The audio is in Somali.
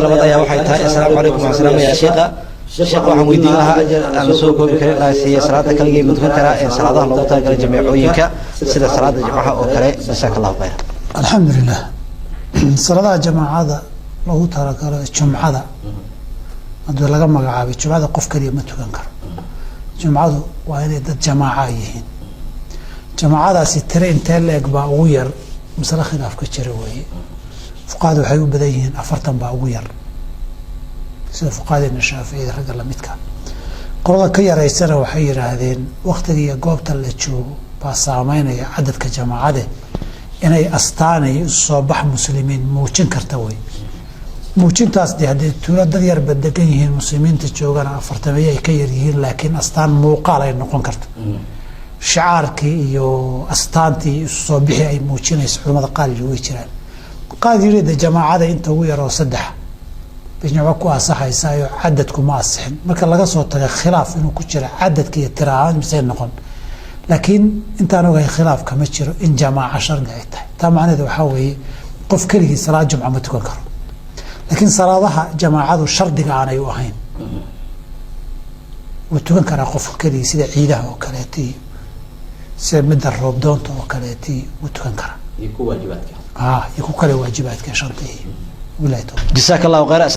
Labaad ayaa waxay tahay: assalaamu calaykum, waxaan salaamayaa sheekha. Sheekh, waxaan weydiin lahaa, ajar aan la soo koobi karin laha siiya, salaada kaligay ma tukan karaa ee salaadaha loogu talagalay jameecooyinka, sida salaada jimcaha oo kale? Jasaaka Allahu khayra. Alxamdulilah. Salaadaha jamaacada loogu talagalo, jumcada haddii laga magacaabay, jumcada qof keliya ma tukan karo. Jumcadu waa inay dad jamaaca yihiin. Jamaacadaasi tire intee la-eg baa ugu yar? Masale khilaaf ka jira weeye. Fuqahada waxay u badan yihiin 40 baa ugu yar, sida fuqahadeena Shaaficiyada ragga lamidka. Qolada ka yaraysana waxay yidhaahdeen waktiga iyo goobta la joogo baa saameynaya cadadka jamaacade, inay astaanay isu soo bax muslimiin muujin karta wey. Muujintaas de haddii tuulo dad yarba degan yihiin, muslimiinta joogana afartameeye ay ka yar yihiin, laakiin astaan muuqaal ay noqon karto, shicaarkii iyo astaantii isu soo bixi ay muujinayso. Culamada qaar yiri way jiraan, qaar yiri de jamaacada inta ugu yaroo saddex bay jimco ku asaxaysaayo, cadadku ma asixin. Marka laga soo taga khilaaf inuu ku jira cadadka iyo tira ahaan misay noqon, laakiin intaan ogahay khilaaf kama jiro in jamaaca shardi ay tahay. Taa macnaheedu waxaa weeye qof keligii salaad jumca ma tukan karo, laakiin salaadaha jamaacadu shardiga aanay u ahayn wuu tukan karaa qofka keligii, sida ciidaha oo kaleeta iyo sida midda roobdoonta oo kaleeta iyo wuu tukan karaa. Iyo ku waajibaadka. Iyo ku kale waajibaadka shanta iyo wilahi tawfiiq. Jasaaka Allahu khayra.